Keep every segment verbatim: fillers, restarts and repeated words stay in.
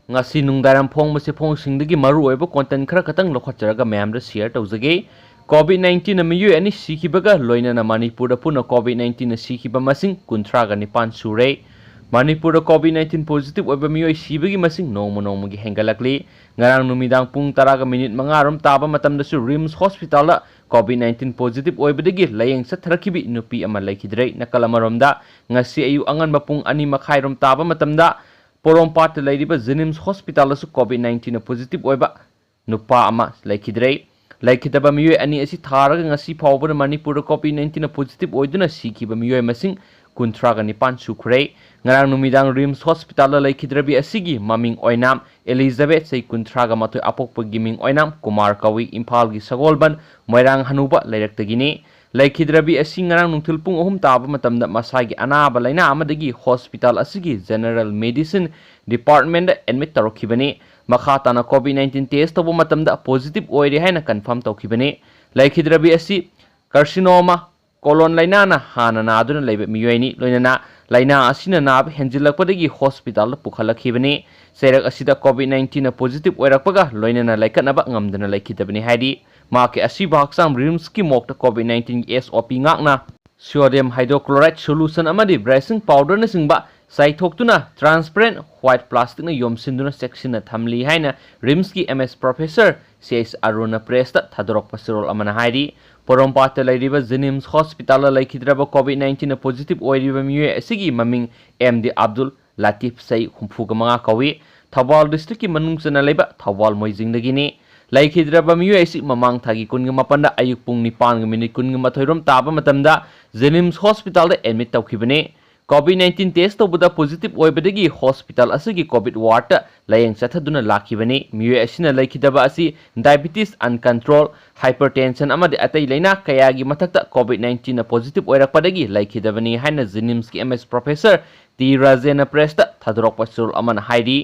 ꯉꯁꯤ ꯅꯨꯡꯗꯥꯡꯋꯥꯏꯔꯝ ꯐꯣꯡꯕ ꯆꯦꯐꯣꯡꯁꯤꯡꯗꯒꯤ ꯃꯔꯨꯑꯣꯏꯕ content ꯈꯔ ꯈꯛꯇꯪ ꯂꯧꯈꯠꯆꯔꯒ ꯃꯌꯥꯝꯗ share ꯇꯧꯖꯒꯦ꯫ COVID nineteenꯅ ꯃꯤꯑꯣꯏ ꯑꯅꯤ ꯁꯤꯈꯤꯕꯒ ꯂꯣꯏꯅꯅ ꯃꯅꯤꯄꯨꯔꯗ ꯄꯨꯟꯅ COVID nineteenꯅ ꯁꯤꯈꯤꯕ ꯃꯁꯤꯡ ꯀꯨꯟꯊ꯭ꯔꯥꯒ ꯅꯤꯄꯥꯟ ꯁꯨꯔꯦ꯫ ꯃꯅꯤꯄꯨꯔꯗ COVID nineteen positive ꯑꯣꯏꯕ ꯃꯤꯑꯣꯏ ꯁꯤꯕꯒꯤ ꯃꯁꯤꯡ ꯅꯣꯡꯃ ꯅꯣꯡꯃꯒꯤ ꯍꯦꯟꯒꯠꯂꯛꯂꯤ꯫ ꯉꯔꯥꯡ ꯅꯨꯃꯤꯗꯥꯡ ꯄꯨꯡ ꯇꯔꯥꯒ ꯃꯤꯅꯤꯠ ꯃꯉꯥ ꯔꯣꯝ ꯇꯥꯕ ꯃꯇꯝꯗꯁꯨ RIMS hospitalꯗ COVID nineteen positive ꯑꯣꯏꯕꯗꯒꯤ ꯂꯥꯌꯦꯡ ꯆꯠꯊꯔꯛꯈꯤꯕꯤ ꯅꯨꯄꯤ ꯑꯃ ꯂꯩꯈꯤꯗ꯭ꯔꯦ꯫ ꯅꯥꯀꯜ ꯑꯃꯔꯣꯝꯗ, ꯉꯁꯤ ꯑꯌꯨꯛ ꯑꯉꯟꯕ ꯄꯨꯡ ꯑꯅꯤ ꯃꯈꯥꯏ ꯔꯣꯝ ꯇꯥꯕ ꯃꯇꯝꯗ ꯄꯣꯔꯣꯝꯄꯥꯠꯇ ꯂꯩꯔꯤꯕ JNIMS hospitalꯗꯁꯨ COVID nineteenꯅ positive ꯑꯣꯏꯕ ꯅꯨꯄꯥ ꯑꯃ ꯂꯩꯈꯤꯗ꯭ꯔꯦ꯫ ꯂꯩꯈꯤꯗꯕ ꯃꯤꯑꯣꯏ ꯑꯅꯤ ꯑꯁꯤ ꯊꯥꯔꯒ ꯉꯁꯤ ꯐꯥꯎꯕꯗ ꯃꯅꯤꯄꯨꯔꯗ COVID nineteenꯅ positive ꯑꯣꯏꯗꯨꯅ ꯁꯤꯈꯤꯕ ꯃꯤꯑꯣꯏ ꯃꯁꯤꯡ ꯀꯨꯟꯊ꯭ꯔꯥꯒ ꯅꯤꯄꯥꯟ ꯁꯨꯈ꯭ꯔꯦ꯫ ꯉꯔꯥꯡ ꯅꯨꯃꯤꯗꯥꯡ RIMS hospitalꯗ ꯂꯩꯈꯤꯗ꯭ꯔꯕꯤ ꯑꯁꯤꯒꯤ ꯃꯃꯤꯡ ꯑꯣꯏꯅꯥꯝ ꯑꯦꯂꯤꯖꯥꯕꯦꯊ, ꯆꯍꯤ ꯀꯨꯟꯊ꯭ꯔꯥꯒ ꯃꯥꯊꯣꯏ, ꯑꯄꯣꯛꯄꯒꯤ ꯃꯤꯡ ꯑꯣꯏꯅꯥꯝ ꯀꯨꯃꯥꯔ ꯀꯧꯏ, ꯏꯝꯐꯥꯜꯒꯤ ꯁꯒꯣꯜꯕꯟ ꯃꯣꯏꯔꯥꯡ ꯍꯅꯨꯕ ꯂꯩꯔꯛꯇꯒꯤꯅꯤ꯫ ꯂꯩꯈꯤꯗ꯭ꯔꯕꯤ ꯑꯁꯤ ꯉꯔꯥꯡ ꯅꯨꯡꯊꯤꯜ ꯄꯨꯡ ꯑꯍꯨꯝ ꯇꯥꯕ ꯃꯇꯝꯗ ꯃꯁꯥꯒꯤ ꯑꯅꯥꯕ ꯂꯥꯏꯅꯥ ꯑꯃꯗꯒꯤ hospital ꯑꯁꯤꯒꯤ General Medicine Departmentꯗ admit ꯇꯧꯔꯛꯈꯤꯕꯅꯤ꯫ ꯃꯈꯥ ꯇꯥꯅ COVID nineteen test ꯇꯧꯕ ꯃꯇꯝꯗ positive ꯑꯣꯏꯔꯦ ꯍꯥꯏꯅ confirm ꯇꯧꯈꯤꯕꯅꯤ꯫ ꯂꯩꯈꯤꯗ꯭ꯔꯕꯤ ꯑꯁꯤ carcinoma colon ꯂꯥꯏꯅꯥꯅ ꯍꯥꯟꯅ ꯅꯥꯗꯨꯅ ꯂꯩꯕ ꯃꯤꯑꯣꯏꯅꯤ꯫ ꯂꯣꯏꯅꯅ ꯂꯥꯏꯅꯥ ꯑꯁꯤꯅ ꯅꯥꯕ ꯍꯦꯟꯖꯤꯜꯂꯛꯄꯗꯒꯤ hospitalꯗ ꯄꯨꯈꯠꯂꯛꯈꯤꯕꯅꯤ꯫ ꯆꯩꯔꯛ ꯑꯁꯤꯗ COVID nineteenꯅ positive ꯑꯣꯏꯔꯛꯄꯒ ꯂꯣꯏꯅꯅ ꯂꯩꯈꯠꯅꯕ ꯉꯝꯗꯅ ꯂꯩꯈꯤꯗꯕꯅꯤ ꯍꯥꯏꯔꯤ꯫ ꯃꯍꯥꯛꯀꯤ ꯑꯁꯤꯕ ꯍꯛꯆꯥꯡ RIMSꯀꯤ morgueꯇ COVID nineteenꯒꯤ SOP ꯉꯥꯛꯅ sodium hydrochloride solution ꯑꯃꯗꯤ bleaching powderꯅꯆꯤꯡꯕ ꯆꯥꯏꯊꯣꯛꯇꯨꯅ transparent white plasticꯅ ꯌꯣꯝꯁꯤꯟꯗꯨꯅ ꯆꯦꯛꯁꯤꯟꯅ ꯊꯝꯂꯤ ꯍꯥꯏꯅ RIMSꯀꯤ MS professor ꯁꯤ ꯑꯩꯆ ꯑꯔꯨꯟꯅ pressꯇ ꯊꯥꯗꯣꯔꯛꯄ ꯆꯦꯔꯣꯜ ꯑꯃꯅ ꯍꯥꯏꯔꯤ꯫ ꯄꯣꯔꯣꯝꯄꯥꯠꯇ ꯂꯩꯔꯤꯕ JNIMS hospitalꯗ ꯂꯩꯈꯤꯗ꯭ꯔꯕ COVID nineteenꯅ positive ꯑꯣꯏꯔꯤꯕ ꯃꯤꯑꯣꯏ ꯑꯁꯤꯒꯤ ꯃꯃꯤꯡ ꯑꯦꯝ ꯗꯤ ꯑꯕꯗꯨꯜ ꯂꯥꯇꯤꯐ, ꯆꯍꯤ ꯍꯨꯝꯐꯨꯒ ꯃꯉꯥ ꯀꯧꯏ꯫ ꯊꯧꯕꯥꯜ districtꯀꯤ ꯃꯅꯨꯡ ꯆꯟꯅ ꯂꯩꯕ ꯊꯧꯕꯥꯜ ꯃꯣꯏꯖꯤꯡꯗꯒꯤꯅꯤ꯫ ꯂꯩꯈꯤꯗ꯭ꯔꯕ ꯃꯤꯑꯣꯏ ꯑꯁꯤ ꯃꯃꯥꯡ ꯊꯥꯒꯤ ꯀꯨꯟꯒ ꯃꯥꯄꯟꯗ ꯑꯌꯨꯛ ꯄꯨꯡ ꯅꯤꯄꯥꯟꯒ ꯃꯤꯅꯤꯠ ꯀꯨꯟꯒ ꯃꯥꯊꯣꯏ ꯔꯣꯝ ꯇꯥꯕ ꯃꯇꯝꯗ JNIMS hospitalꯗ admit ꯇꯧꯈꯤꯕꯅꯤ꯫ COVID nineteen test ꯇꯧꯕꯗ positive ꯑꯣꯏꯕꯗꯒꯤ hospital ꯑꯁꯤꯒꯤ COVID wardꯇ ꯂꯥꯌꯦꯡ ꯆꯠꯊꯗꯨꯅ ꯂꯥꯛꯈꯤꯕꯅꯤ꯫ ꯃꯤꯑꯣꯏ ꯑꯁꯤꯅ ꯂꯩꯈꯤꯗꯕ ꯑꯁꯤ diabetes, uncontrolled hypertension ꯑꯃꯗꯤ ꯑꯇꯩ ꯂꯥꯏꯅꯥ ꯀꯌꯥꯒꯤ ꯃꯊꯛꯇ COVID nineteenꯅ positive ꯑꯣꯏꯔꯛꯄꯗꯒꯤ ꯂꯩꯈꯤꯗꯕꯅꯤ ꯍꯥꯏꯅ JNIMSꯀꯤ MS professor ꯇꯤ ꯔꯥꯖꯦꯟꯅ pressꯇ ꯊꯥꯗꯣꯔꯛꯄ ꯆꯦꯔꯣꯜ ꯑꯃꯅ ꯍꯥꯏꯔꯤ꯫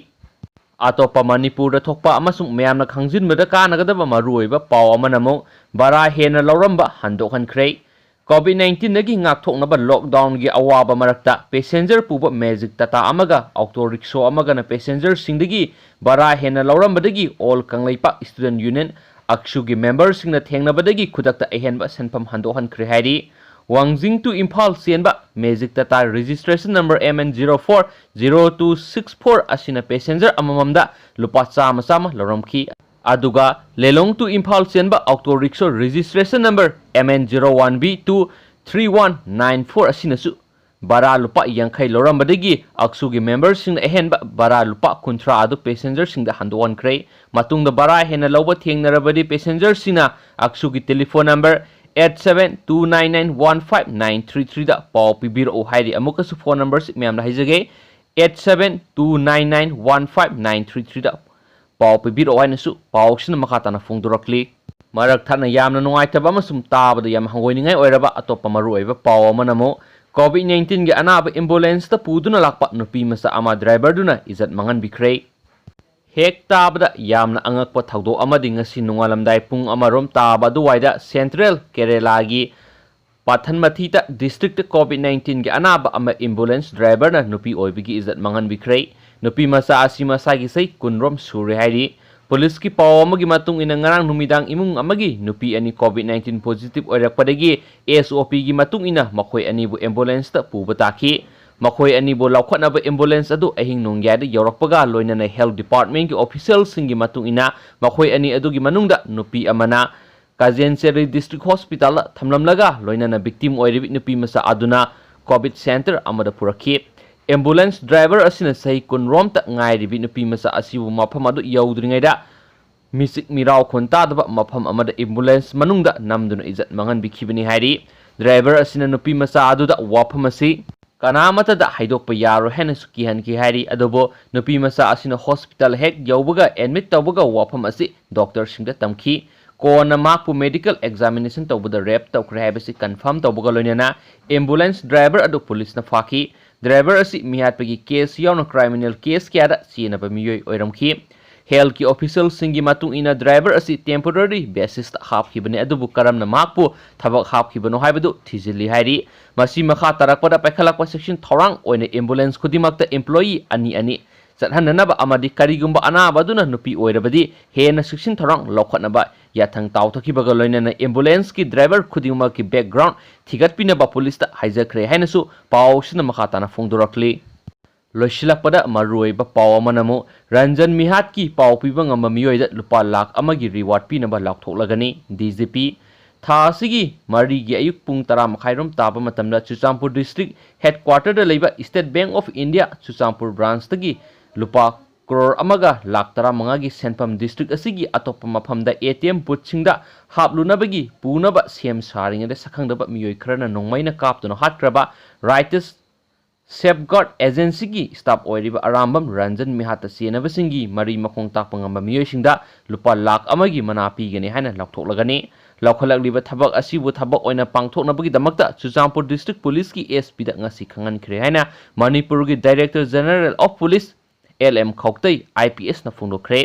ꯑꯇꯣꯞꯄ ꯃꯅꯤꯄꯨꯔꯗ ꯊꯣꯛꯄ ꯑꯃꯁꯨꯡ ꯃꯌꯥꯝꯅ ꯈꯪꯖꯤꯟꯕꯗ ꯀꯥꯟꯅꯒꯗꯕ ꯃꯔꯨꯑꯣꯏꯕ ꯄꯥꯎ ꯑꯃꯅ ꯑꯃꯨꯛ ꯚꯔꯥ ꯍꯦꯟꯅ ꯂꯧꯔꯝꯕ ꯍꯟꯗꯣꯛꯍꯟꯈ꯭ꯔꯦ꯫ COVID nineteenꯗꯒꯤ ꯉꯥꯛꯊꯣꯛꯅꯕ lockdownꯒꯤ ꯑꯋꯥꯕ ꯃꯔꯛꯇ passenger ꯄꯨꯕ magic Tata ꯑꯃꯒ auto rickshaw ꯑꯃꯒꯅ passengerꯁꯤꯡꯗꯒꯤ ꯚꯔꯥ ꯍꯦꯟꯅ ꯂꯧꯔꯝꯕꯗꯒꯤ All Kangleipak Student Union, ACSUꯒꯤ memberꯁꯤꯡꯅ ꯊꯦꯡꯅꯕꯗꯒꯤ ꯈꯨꯗꯛꯇ ꯑꯍꯦꯟꯕ ꯁꯦꯟꯐꯝ ꯍꯟꯗꯣꯛꯍꯟꯈ꯭ꯔꯦ ꯍꯥꯏꯔꯤ꯫ ꯋꯥꯡꯖꯤꯡ to ꯏꯝꯐꯥꯜ ꯆꯦꯟꯕ magic Tata registration number MN zero four zero two six four ꯑꯁꯤꯅ passenger ꯑꯃꯃꯝꯗ ꯂꯨꯄꯥ ꯆꯥꯝꯃ ꯆꯥꯝꯃ ꯂꯧꯔꯝꯈꯤ꯫ ꯑꯗꯨꯒ ꯂꯦꯂꯣꯡ to ꯏꯝꯐꯥꯜ ꯆꯦꯟꯕ auto rickshaw registration number MN zero one B two three one nine four ꯑꯁꯤꯅꯁꯨ ꯚꯔꯥ ꯂꯨꯄꯥ ꯌꯥꯡꯈꯩ ꯂꯧꯔꯝꯕꯗꯒꯤ ACSUꯒꯤ memberꯁꯤꯡꯅ ꯑꯍꯦꯟꯕ ꯚꯔꯥ ꯂꯨꯄꯥ ꯀꯨꯟꯊ꯭ꯔꯥ ꯑꯗꯨ passengerꯁꯤꯡꯗ ꯍꯟꯗꯣꯛꯍꯟꯈ꯭ꯔꯦ꯫ ꯃꯇꯨꯡꯗ ꯚꯔꯥ ꯍꯦꯟꯅ ꯂꯧꯕ ꯊꯦꯡꯅꯔꯕꯗꯤ passengerꯁꯤꯡꯅ ACSUꯒꯤ telephone number eight seven two nine nine one five nine three threeꯗ ꯄꯥꯎ ꯄꯤꯕꯤꯔꯛꯎ ꯍꯥꯏꯔꯤ꯫ ꯑꯃꯨꯛꯀꯁꯨ phone numberꯁꯤ ꯃꯌꯥꯝꯗ ꯍꯥꯏꯖꯒꯦ, eight seven two nine nine one five nine three threeꯗ ꯄꯥꯎ ꯄꯤꯕꯤꯔꯛꯑꯣ ꯍꯥꯏꯅꯁꯨ ꯄꯥꯎꯁꯤꯅ ꯃꯈꯥ ꯇꯥꯅ ꯐꯣꯡꯗꯣꯔꯛꯂꯤ꯫ ꯃꯔꯛ ꯊꯠꯅ ꯌꯥꯝꯅ ꯅꯨꯡꯉꯥꯏꯇꯕ ꯑꯃꯁꯨꯡ ꯇꯥꯕꯗ ꯌꯥꯝ ꯍꯪꯒꯣꯏꯅꯤꯡꯉꯥꯏ ꯑꯣꯏꯔꯕ ꯑꯇꯣꯞꯄ ꯃꯔꯨꯑꯣꯏꯕ ꯄꯥꯎ ꯑꯃꯅ ꯑꯃꯨꯛ COVID nineteenꯒꯤ ꯑꯅꯥꯕ ambulanceꯇ ꯄꯨꯗꯨꯅ ꯂꯥꯛꯄ ꯅꯨꯄꯤ ꯃꯆꯥ ꯑꯃ driverꯗꯨꯅ ꯏꯖꯠ ꯃꯥꯡꯍꯟꯕꯤꯈ꯭ꯔꯦ꯫ ꯍꯦꯛ ꯇꯥꯕꯗ ꯌꯥꯝꯅ ꯑꯉꯛꯄ ꯊꯧꯗꯣꯛ ꯑꯃꯗꯤ ꯉꯁꯤ ꯅꯣꯡꯉꯥꯜꯂꯝꯗꯥꯏ ꯄꯨꯡ ꯑꯃꯔꯣꯝ ꯇꯥꯕ ꯑꯗꯨꯋꯥꯏꯗ Central Keralaꯒꯤ ꯄꯥꯊꯟꯃꯊꯤꯇ districtꯇ COVID nineteenꯒꯤ ꯑꯅꯥꯕ ꯑꯃ ambulance driverꯅ ꯅꯨꯄꯤ ꯑꯣꯏꯕꯒꯤ ꯏꯖꯠ ꯃꯥꯡꯍꯟꯕꯤꯈ꯭ꯔꯦ꯫ ꯅꯨꯄꯤ ꯃꯆꯥ ꯑꯁꯤ ꯃꯁꯥꯒꯤ ꯆꯍꯤ ꯀꯨꯟꯔꯣꯝ ꯁꯨꯔꯦ ꯍꯥꯏꯔꯤ꯫ ꯄꯨꯂꯤꯁꯀꯤ ꯄꯥꯎ ꯑꯃꯒꯤ ꯃꯇꯨꯡ ꯏꯟꯅ ꯉꯔꯥꯡ ꯅꯨꯃꯤꯗꯥꯡ ꯏꯃꯨꯡ ꯑꯃꯒꯤ ꯅꯨꯄꯤ ꯑꯅꯤ COVID nineteen positive ꯑꯣꯏꯔꯛꯄꯗꯒꯤ SOPꯒꯤ ꯃꯇꯨꯡ ꯏꯟꯅ ꯃꯈꯣꯏ ꯑꯅꯤꯕꯨ ambulanceꯇ ꯄꯨꯕ ꯇꯥꯈꯤ꯫ ꯃꯈꯣꯏ ꯑꯅꯤꯕꯨ ꯂꯧꯈꯠꯅꯕ ambulance ꯑꯗꯨ ꯑꯍꯤꯡ ꯅꯣꯡꯌꯥꯏꯗ ꯌꯧꯔꯛꯄꯒ ꯂꯣꯏꯅꯅ health departmentꯀꯤ officialꯁꯤꯡꯒꯤ ꯃꯇꯨꯡ ꯏꯟꯅ ꯃꯈꯣꯏ ꯑꯅꯤ ꯑꯗꯨꯒꯤ ꯃꯅꯨꯡꯗ ꯅꯨꯄꯤ ꯑꯃꯅ ꯀꯥꯖꯦꯟꯆꯦꯔꯤ district hospitalꯗ ꯊꯝꯂꯝꯂꯒ ꯂꯣꯏꯅꯅ victim ꯑꯣꯏꯔꯤꯕ ꯅꯨꯄꯤ ꯃꯆꯥ ꯑꯗꯨꯅ COVID center ꯑꯃꯗ ꯄꯨꯔꯛꯈꯤ꯫ Ambulance driver ꯑꯁꯤꯅ ꯆꯍꯤ ꯀꯨꯟꯔꯣꯝꯇ ꯉꯥꯏꯔꯤꯕꯤ ꯅꯨꯄꯤ ꯃꯆꯥ ꯑꯁꯤꯕꯨ ꯃꯐꯝ ꯑꯗꯨ ꯌꯧꯗ꯭ꯔꯤꯉꯩꯗ ꯃꯤꯆꯤꯛ ꯃꯤꯔꯥꯎ ꯈꯣꯟ ꯇꯥꯗꯕ ꯃꯐꯝ ꯑꯃꯗ ambulance ꯃꯅꯨꯡꯗ ꯅꯝꯗꯨꯅ ꯏꯖꯠ ꯃꯥꯡꯍꯟꯕꯤꯈꯤꯕꯅꯤ ꯍꯥꯏꯔꯤ꯫ Driver ꯑꯁꯤꯅ ꯅꯨꯄꯤ ꯃꯆꯥ ꯑꯗꯨꯗ ꯋꯥꯐꯝ ꯑꯁꯤ ꯀꯅꯥꯃꯠꯇꯗ ꯍꯥꯏꯗꯣꯛꯄ ꯌꯥꯔꯣꯏ ꯍꯥꯏꯅꯁꯨ ꯀꯤꯍꯟꯈꯤ ꯍꯥꯏꯔꯤ꯫ ꯑꯗꯨꯕꯨ ꯅꯨꯄꯤ ꯃꯆꯥ ꯑꯁꯤꯅ hospital ꯍꯦꯛ ꯌꯧꯕꯒ admit ꯇꯧꯕꯒ ꯋꯥꯐꯝ ꯑꯁꯤ doctorꯁꯤꯡꯗ ꯇꯝꯈꯤ꯫ ꯀꯣꯟꯅ ꯃꯍꯥꯛꯄꯨ medical examination ꯇꯧꯕꯗ rape ꯇꯧꯈ꯭ꯔꯦ ꯍꯥꯏꯕꯁꯤ confirm ꯇꯧꯕꯒ ꯂꯣꯏꯅꯅ ambulance driver ꯑꯗꯨ ꯄꯨꯂꯤꯁꯅ ꯐꯥꯈꯤ꯫ Driver ꯑꯁꯤ ꯃꯤꯍꯥꯠꯄꯒꯤ case ꯌꯥꯎꯅ criminal case ꯀꯌꯥꯗ ꯆꯦꯟꯅꯕ ꯃꯤꯑꯣꯏ ꯑꯣꯏꯔꯝꯈꯤ꯫ ꯍꯦꯜꯊꯀꯤ ꯑꯣꯐꯤꯁꯤꯌꯦꯜꯁꯤꯡꯒꯤ ꯃꯇꯨꯡ ꯏꯟꯅ ꯗ꯭ꯔꯥꯏꯚꯔ ꯑꯁꯤ ꯇꯦꯝꯄꯣꯔꯔꯤ ꯕꯦꯁꯤꯁꯇ ꯍꯥꯞꯈꯤꯕꯅꯤ, ꯑꯗꯨꯕꯨ ꯀꯔꯝꯅ ꯃꯍꯥꯛꯄꯨ ꯊꯕꯛ ꯍꯥꯞꯈꯤꯕꯅꯣ ꯍꯥꯏꯕꯗꯨ ꯊꯤꯖꯤꯜꯂꯤ ꯍꯥꯏꯔꯤ꯫ ꯃꯁꯤ ꯃꯈꯥ ꯇꯥꯔꯛꯄꯗ ꯄꯥꯏꯈꯠꯂꯛꯄ ꯆꯦꯛꯁꯤꯟ ꯊꯧꯔꯥꯡ ꯑꯣꯏꯅ ꯑꯦꯝꯕꯨꯂꯦꯟꯁ ꯈꯨꯗꯤꯡꯃꯛꯇ ꯏꯝꯄ꯭ꯂꯣꯌꯤ ꯑꯅꯤ ꯑꯅꯤ ꯆꯠꯍꯟꯅꯅꯕ ꯑꯃꯗꯤ ꯀꯔꯤꯒꯨꯝꯕ ꯑꯅꯥꯕ ꯑꯗꯨꯅ ꯅꯨꯄꯤ ꯑꯣꯏꯔꯕꯗꯤ ꯍꯦꯟꯅ ꯆꯦꯛꯁꯤꯟ ꯊꯧꯔꯥꯡ ꯂꯧꯈꯠꯅꯕ ꯌꯥꯊꯪ ꯇꯥꯎꯊꯈꯤꯕꯒ ꯂꯣꯏꯅꯅ ꯑꯦꯝꯕꯨꯂꯦꯟꯁꯀꯤ ꯗ꯭ꯔꯥꯏꯚꯔ ꯈꯨꯗꯤꯡꯃꯛꯀꯤ ꯕꯦꯛꯒ꯭ꯔꯥꯎꯟ ꯊꯤꯒꯠꯄꯤꯅꯕ ꯄꯨꯂꯤꯁꯇ ꯍꯥꯏꯖꯈ꯭ꯔꯦ ꯍꯥꯏꯅꯁꯨ ꯄꯥꯎꯁꯤꯅ ꯃꯈꯥ ꯇꯥꯅ ꯐꯣꯡꯗꯣꯔꯛꯂꯤ꯫ ꯂꯣꯏꯁꯤꯜꯂꯛꯄꯗ ꯃꯔꯨꯑꯣꯏꯕ ꯄꯥꯎ ꯑꯃꯅ ꯑꯃꯨꯛ ꯔꯟꯖꯟ ꯃꯤꯍꯥꯠꯀꯤ ꯄꯥꯎ ꯄꯤꯕ ꯉꯝꯕ ꯃꯤꯑꯣꯏꯗ ꯂꯨꯄꯥ ꯂꯥꯈ ꯑꯃꯒꯤ ꯔꯤꯋꯥꯔꯗ ꯄꯤꯅꯕ ꯂꯥꯎꯊꯣꯛꯂꯒꯅꯤ꯫ ꯗꯤ ꯖꯤ ꯄꯤ ꯊꯥ ꯑꯁꯤꯒꯤ ꯃꯔꯤꯒꯤ ꯑꯌꯨꯛ ꯄꯨꯡ ꯇꯔꯥ ꯃꯈꯥꯏꯔꯣꯝ ꯇꯥꯕ ꯃꯇꯝꯗ ꯆꯨꯔꯆꯥꯟꯄꯨꯔ ꯗꯤꯁꯇ꯭ꯔꯤꯛ ꯍꯦꯗꯀ꯭ꯋꯥꯇꯔꯗ ꯂꯩꯕ state bank of India Churachandpur ꯕ꯭ꯔꯥꯟꯁꯇꯒꯤ ꯂꯨꯄꯥ ꯀ꯭ꯔꯣꯔ ꯑꯃꯒ ꯂꯥꯈ ꯇꯔꯥꯃꯉꯥꯒꯤ ꯁꯦꯟꯐꯝ ꯗꯤꯁꯇ꯭ꯔꯤꯛ ꯑꯁꯤꯒꯤ ꯑꯇꯣꯞꯄ ꯃꯐꯝꯗ ꯑꯦ ꯇꯤ ꯑꯦꯝ ꯕꯨꯠꯁꯤꯡꯗ ꯍꯥꯞꯂꯨꯅꯕꯒꯤ ꯄꯨꯅꯕ ꯁꯦꯝ ꯁꯥꯔꯤꯉꯩꯗ ꯁꯛꯈꯪꯗꯕ ꯃꯤꯑꯣꯏ ꯈꯔꯅ ꯅꯣꯡꯃꯩꯅ ꯀꯥꯞꯇꯨꯅ ꯍꯥꯠꯈ꯭ꯔꯕ ꯔꯥꯏꯇꯁ ꯁꯦꯐꯒꯥꯔꯗ ꯑꯦꯖꯦꯟꯁꯤꯒꯤ ꯁ꯭ꯇꯥꯐ ꯑꯣꯏꯔꯤꯕ ꯑꯔꯥꯝꯕꯝ ꯔꯟꯖꯟ ꯃꯤꯍꯥꯠꯇ ꯆꯦꯟꯅꯕꯁꯤꯡꯒꯤ ꯃꯔꯤ ꯃꯈꯣꯡ ꯇꯥꯛꯄ ꯉꯝꯕ ꯃꯤꯑꯣꯏꯁꯤꯡꯗ ꯂꯨꯄꯥ ꯂꯥꯈ ꯑꯃꯒꯤ ꯃꯅꯥ ꯄꯤꯒꯅꯤ ꯍꯥꯏꯅ ꯂꯥꯎꯊꯣꯛꯂꯒꯅꯤ꯫ ꯂꯧꯈꯠꯂꯛꯂꯤꯕ ꯊꯕꯛ ꯑꯁꯤꯕꯨ ꯊꯕꯛ ꯑꯣꯏꯅ ꯄꯥꯡꯊꯣꯛꯅꯕꯒꯤꯗꯃꯛꯇ ꯆꯨꯔꯆꯥꯟꯄꯨꯔ ꯗꯤꯁꯇ꯭ꯔꯤꯛ ꯄꯨꯂꯤꯁꯀꯤ ꯑꯦꯁ ꯄꯤꯗ ꯉꯁꯤ ꯈꯪꯍꯟꯈ꯭ꯔꯦ ꯍꯥꯏꯅ ꯃꯅꯤꯄꯨꯔꯒꯤ director general of police L M Khaute, I P ꯑꯦꯁꯅ ꯐꯣꯡꯗꯣꯛꯈ꯭ꯔꯦ꯫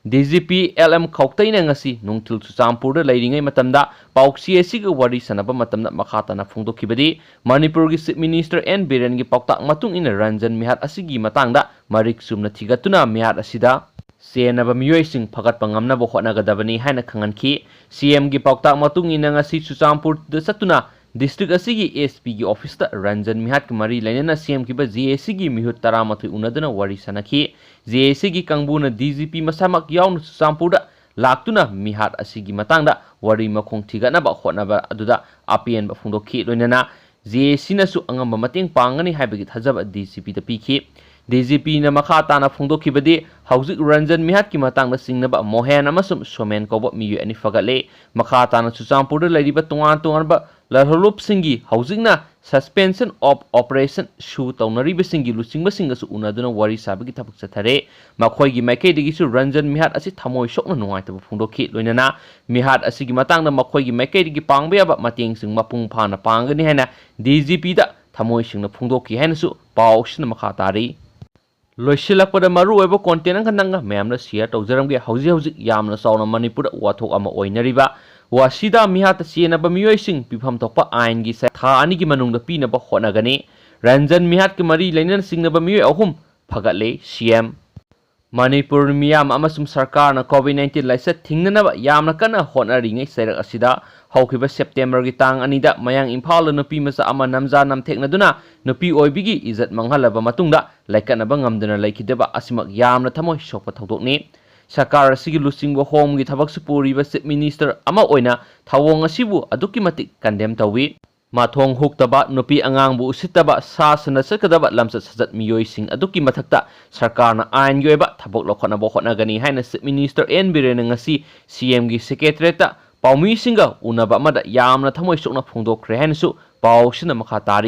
D G P L M ꯈꯧꯇꯩꯅ ꯉꯁꯤ ꯅꯨꯡꯊꯤꯜ ꯆꯨꯔꯆꯥꯟꯄꯨꯔꯗ ꯂꯩꯔꯤꯉꯩ ꯃꯇꯝꯗ ꯄꯥꯎꯆꯦ ꯑꯁꯤꯒ ꯋꯥꯔꯤ ꯁꯥꯟꯅꯕ ꯃꯇꯝꯗ ꯃꯈꯥ ꯇꯥꯅ ꯐꯣꯡꯗꯣꯛꯈꯤꯕꯗꯤ, ꯃꯅꯤꯄꯨꯔꯒꯤ ꯆꯤꯐ ꯃꯤꯅꯤꯁꯇꯔ ꯑꯦꯟ ꯕꯤꯔꯦꯟꯒꯤ ꯄꯥꯎꯇꯥꯛ ꯃꯇꯨꯡ ꯏꯟꯅ ꯔꯟꯖꯟ ꯃꯤꯍꯥꯠ ꯑꯁꯤꯒꯤ ꯃꯇꯥꯡꯗ ꯃꯔꯤꯛ ꯆꯨꯝꯅ ꯊꯤꯒꯠꯇꯨꯅ ꯃꯤꯍꯥꯠ ꯑꯁꯤꯗ ꯆꯦꯟꯅꯕ ꯃꯤꯑꯣꯏꯁꯤꯡ ꯐꯒꯠꯄ ꯉꯝꯅꯕ ꯍꯣꯠꯅꯒꯗꯕꯅꯤ ꯍꯥꯏꯅ ꯈꯪꯍꯟꯈꯤ꯫ ꯁꯤ ꯑꯦꯝꯒꯤ ꯄꯥꯎꯇꯥꯛ ꯃꯇꯨꯡ ꯏꯟꯅ ꯉꯁꯤ ꯆꯨꯔꯆꯥꯟꯄꯨꯔꯗ ꯆꯠꯇꯨꯅ ꯗꯤꯁꯇ꯭ꯔꯤꯛ ꯑꯁꯤꯒꯤ ꯑꯦꯁ ꯄꯤꯒꯤ ꯑꯣꯐꯤꯁꯇ ꯔꯟꯖꯟ ꯃꯤꯍꯥꯠꯀ ꯃꯔꯤ ꯂꯩꯅꯅ ꯁꯦꯝꯈꯤꯕ ꯖꯦ ꯑꯦ ꯁꯤꯒꯤ ꯃꯤꯍꯨꯠ ꯇꯔꯥꯃꯥꯊꯣꯏ ꯎꯅꯗꯨꯅ ꯋꯥꯔꯤ ꯁꯥꯟꯅꯈꯤ꯫ ꯖꯦ ꯑꯦ ꯁꯤꯒꯤ ꯀꯥꯡꯕꯨꯅ ꯗꯤ ꯖꯤ ꯄꯤ ꯃꯁꯥꯃꯛ ꯌꯥꯎꯅ ꯆꯨꯔꯆꯥꯟꯄꯨꯔꯗ ꯂꯥꯛꯇꯨꯅ ꯃꯤꯍꯥꯠ ꯑꯁꯤꯒꯤ ꯃꯇꯥꯡꯗ ꯋꯥꯔꯤ ꯃꯈꯣꯡ ꯊꯤꯒꯠꯅꯕ ꯍꯣꯠꯅꯕ ꯑꯗꯨꯗ ꯑꯄꯦꯟꯕ ꯐꯣꯡꯗꯣꯛꯈꯤ꯫ ꯂꯣꯏꯅꯅ ꯖꯦ ꯑꯦ ꯁꯤꯅꯁꯨ ꯑꯉꯝꯕ ꯃꯇꯦꯡ ꯄꯥꯡꯒꯅꯤ ꯍꯥꯏꯕꯒꯤ ꯊꯥꯖꯕ ꯗꯤ ꯖꯤ ꯄꯤꯗ ꯄꯤꯈꯤ꯫ ꯗꯤ ꯖꯤ ꯄꯤꯅ ꯃꯈꯥ ꯇꯥꯅ ꯐꯣꯡꯗꯣꯛꯈꯤꯕꯗꯤ, ꯍꯧꯖꯤꯛ ꯔꯟꯖꯟ ꯃꯤꯍꯥꯠꯀꯤ ꯃꯇꯥꯡꯗ ꯆꯤꯡꯅꯕ ꯃꯣꯍꯦꯟ ꯑꯃꯁꯨꯡ ꯁꯣꯃꯦꯟ ꯀꯧꯕ ꯃꯤꯑꯣꯏ ꯑꯅꯤ ꯐꯒꯠꯂꯦ꯫ ꯃꯈꯥ ꯇꯥꯅ ꯆꯨꯔꯆꯥꯟꯄꯨꯔꯗ ꯂꯩꯔꯤꯕ ꯇꯣꯉꯥꯟ ꯇꯣꯉꯥꯟꯕ ꯂꯥꯜꯍꯧꯂꯨꯞꯁꯤꯡꯒꯤ ꯍꯧꯖꯤꯛꯅ suspension of operation ꯁꯨ ꯇꯧꯅꯔꯤꯕꯁꯤꯡꯒꯤ ꯂꯨꯆꯤꯡꯕꯁꯤꯡꯒꯁꯨ ꯎꯅꯗꯨꯅ ꯋꯥꯔꯤ ꯁꯥꯕꯒꯤ ꯊꯕꯛ ꯆꯠꯊꯔꯦ꯫ ꯃꯈꯣꯏꯒꯤ ꯃꯥꯏꯀꯩꯗꯒꯤꯁꯨ ꯔꯟꯖꯟ ꯃꯤꯍꯥꯠ ꯑꯁꯤ ꯊꯃꯣꯏ ꯁꯣꯛꯅ ꯅꯨꯡꯉꯥꯏꯇꯕ ꯐꯣꯡꯗꯣꯛꯈꯤ꯫ ꯂꯣꯏꯅꯅ ꯃꯤꯍꯥꯠ ꯑꯁꯤꯒꯤ ꯃꯇꯥꯡꯗ ꯃꯈꯣꯏꯒꯤ ꯃꯥꯏꯀꯩꯗꯒꯤ ꯄꯥꯡꯕ ꯌꯥꯕ ꯃꯇꯦꯡꯁꯤꯡ ꯃꯄꯨꯡ ꯐꯥꯅ ꯄꯥꯡꯒꯅꯤ ꯍꯥꯏꯅ ꯗꯤ ꯖꯤ ꯄꯤꯗ ꯊꯃꯣꯏ ꯁꯦꯡꯅ ꯐꯣꯡꯗꯣꯛꯈꯤ ꯍꯥꯏꯅꯁꯨ ꯄꯥꯎꯁꯤꯅ ꯃꯈꯥ ꯇꯥꯔꯤ꯫ ꯂꯣꯏꯁꯤꯜꯂꯛꯄꯗ ꯃꯔꯨꯑꯣꯏꯕ content ꯑꯃꯈꯛꯇꯪꯒ ꯃꯌꯥꯝꯗ share ꯇꯧꯖꯔꯝꯒꯦ꯫ ꯍꯧꯖꯤꯛ ꯍꯧꯖꯤꯛ ꯌꯥꯝꯅ ꯆꯥꯎꯅ ꯃꯅꯤꯄꯨꯔꯗ ꯋꯥꯊꯣꯛ ꯑꯃ ꯑꯣꯏꯅꯔꯤꯕ ꯋꯥꯁꯤꯗ ꯃꯤꯍꯥꯠꯇ ꯆꯦꯟꯅꯕ ꯃꯤꯑꯣꯏꯁꯤꯡ ꯄꯤꯐꯝ ꯊꯣꯛꯄ ꯑꯥꯏꯟꯒꯤ ꯁ-, ꯊꯥ ꯑꯅꯤꯒꯤ ꯃꯅꯨꯡꯗ ꯄꯤꯅꯕ ꯍꯣꯠꯅꯒꯅꯤ꯫ ꯔꯟꯖꯟ ꯃꯤꯍꯥꯠꯀꯤ ꯃꯔꯤ ꯂꯩꯅꯅ ꯆꯤꯡꯅꯕ ꯃꯤꯑꯣꯏ ꯑꯍꯨꯝ ꯐꯒꯠꯂꯦ, ꯁꯤ ꯑꯦꯝ꯫ ꯃꯅꯤꯄꯨꯔ ꯃꯤꯌꯥꯝ ꯑꯃꯁꯨꯡ ꯁꯔꯀꯥꯔꯅ COVID nineteen ꯂꯥꯏꯆꯠ ꯊꯤꯡꯅꯅꯕ ꯌꯥꯝꯅ ꯀꯟꯅ ꯍꯣꯠꯅꯔꯤꯉꯩ ꯆꯩꯔꯛ ꯑꯁꯤꯗ ꯍꯧꯈꯤꯕ ꯁꯦꯞꯇꯦꯝꯕꯔꯒꯤ ꯇꯥꯡ ꯑꯅꯤꯗ ꯃꯌꯥꯡ ꯏꯝꯐꯥꯜꯗ ꯅꯨꯄꯤ ꯃꯆꯥ ꯑꯃ ꯅꯝꯖꯥ ꯅꯝꯊꯦꯛꯅꯗꯨꯅ ꯅꯨꯄꯤ ꯑꯣꯏꯕꯤꯒꯤ ꯏꯖꯠ ꯃꯥꯡꯍꯜꯂꯕ ꯃꯇꯨꯡꯗ ꯂꯩꯀꯠꯅꯕ ꯉꯝꯗꯅ ꯂꯩꯈꯤꯗꯕ ꯑꯁꯤꯃꯛ ꯌꯥꯝꯅ ꯊꯃꯣꯏ ꯁꯣꯛꯄ ꯊꯧꯗꯣꯛꯅꯤ꯫ ꯁꯔꯀꯥꯔ ꯑꯁꯤꯒꯤ ꯂꯨꯆꯤꯡꯕ ꯍꯣꯝꯒꯤ ꯊꯕꯛꯁꯨ ꯄꯨꯔꯤꯕ Chief Minister ꯑꯃ ꯑꯣꯏꯅ ꯊꯧꯑꯣꯡ ꯑꯁꯤꯕꯨ ꯑꯗꯨꯛꯀꯤ ꯃꯇꯤꯛ condemn ꯇꯧꯏ꯫ ꯃꯊꯣꯡ ꯍꯨꯛꯇꯕ, ꯅꯨꯄꯤ ꯑꯉꯥꯡꯕꯨ ꯎꯁꯤꯠꯇꯕ, ꯁꯥ ꯁꯟꯗ ꯆꯠꯀꯗꯕ ꯂꯝꯆꯠ ꯁꯥꯖꯠ ꯃꯤꯑꯣꯏꯁꯤꯡ ꯑꯗꯨꯒꯤ ꯃꯊꯛꯇ ꯁꯔꯀꯥꯔꯅ ꯑꯥꯏꯟꯒꯤ ꯑꯣꯏꯕ ꯊꯕꯛ ꯂꯧꯈꯠꯅꯕ ꯍꯣꯠꯅꯒꯅꯤ ꯍꯥꯏꯅ Chief Minister ꯑꯦꯟ ꯕꯤꯔꯦꯟꯅ ꯉꯁꯤ ꯁꯤ ꯑꯦꯝꯒꯤ secretariatꯇ ꯄꯥꯎꯃꯤꯁꯤꯡꯒ ꯎꯅꯕ ꯑꯃꯗ ꯌꯥꯝꯅ ꯊꯃꯣꯏ ꯁꯣꯛꯅ ꯐꯣꯡꯗꯣꯛꯈ꯭ꯔꯦ ꯍꯥꯏꯅꯁꯨ ꯄꯥꯎꯁꯤꯅ ꯃꯈꯥ ꯇꯥꯔꯤ꯫